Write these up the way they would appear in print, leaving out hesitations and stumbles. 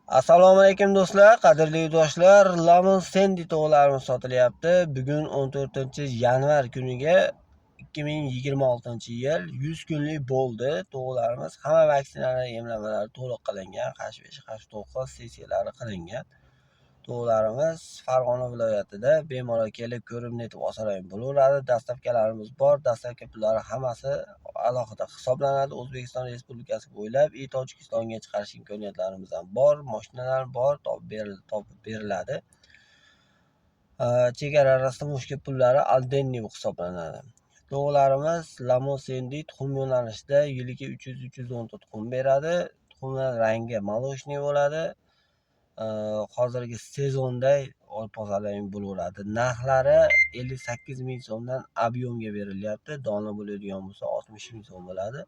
Assalomu alaykum do'stlar, qadrli yurtdoshlar. Lamon Sandy tovuqlarimiz sotilyapti. Bugun 14-yanvar kuniga 2026-yil 100 kunlik bo'ldi. Tovuqlarimiz hamma vaksinalar, emlamalari to'liq qilingan, H5, H9 sessiyalari qilingan. Tovuqlarimiz Farg'ona viloyatida, bemalol kelib ko'rib netib olsalar ham bo'laveradi. Доставка larimiz bor. Доставка pullari hammasi alohida hisoblanadi. O'zbekiston Respublikasi bo'ylab и Tojikistonga chiqarish imkoniyatlarimiz ham bor. Mashinalar bor, topib beriladi. Chegara растаможка pullari отдельный hisoblanadi. Tovuqlarimiz Lamon Sandy tuxum yo'nalishida yiliga 300-310 ta tuxum beradi. Tuxumlar rangi молочный bo'ladi. Hozirgi sezonda olib olsalar ham bo'laveradi. Narxlari 58 ming so'mdan объем ga berilyapti. Dona bo'ladigan bo'lsa, 60 ming so'm bo'ladi.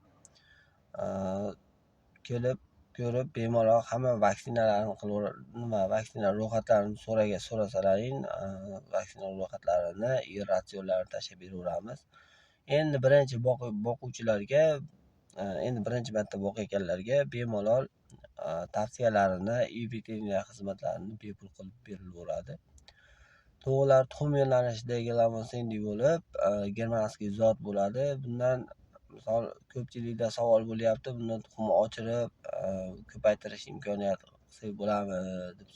Kelib ko'rib, bemalol hamma vaksinalarni qilib, nima, vaksina ro'yxatlarini so'rasalaring, vaksina ro'yxatlarini и ratsionlarini tashlab beraveramiz. Endi birinchi boquvchilarga, endi birinchi marta boqayotganlarga bemalol tavsiyalarini и veterinar xizmatlarini bepul qilib berilaveradi. Tovuqlar tuxum yo'nalishidagi Lamon Sandy bo'lib, германский zot bo'ladi. Bundan misol ko'pchilikda savol bo'lyapti, bundan tuxum ochirib, ko'paytirish imkoniyati qilsak bo'ladimi deb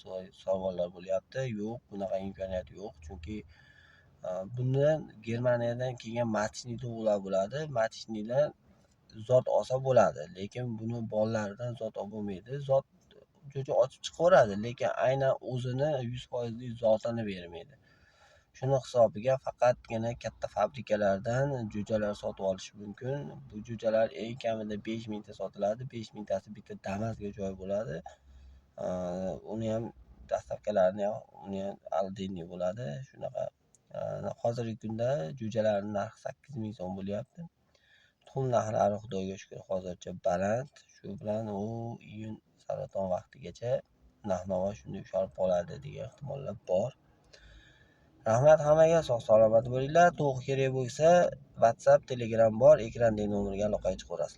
savollar bo'lyapti. Yo'q, bunaqa imkoniyat yo'q. Chunki bundan Germaniyadan kelgan маточный tovuqlar bo'ladi. Маточный dan zot olsa bo'ladi, lekin buni bolalaridan zot olib bo'lmaydi. Zot jo'ja ochib chiqaveradi, lekin aynan o'zini 100 foizli zotini bermaydi. Shuni hisobiga faqatgina katta fabrikalardan jo'jalar sotib olish mumkin. Bu jo'jalar eng kamida 5000 ta sotiladi. 5000 tasi bitta Damasga joy bo'ladi. Uniyam доставка larini ham, uniyam отдельный bo'ladi. Shunaqa, hozirgi kunda jo'jalarni narxi 8000 so'm bo'lyapti. Tuxum narxlari, xudoga shukur, hozircha baland. Shu bilan u iyun saraton vaqtigacha narx-navo shunday ushalib qoladi degan ehtimollar bor. Rahmat hammaga, sog' salomat bo'linglar. Tovuq kerak bo'lsa, WhatsApp, Telegram bor, ekrandagi nomerga aloqaga chiqaverasizlar.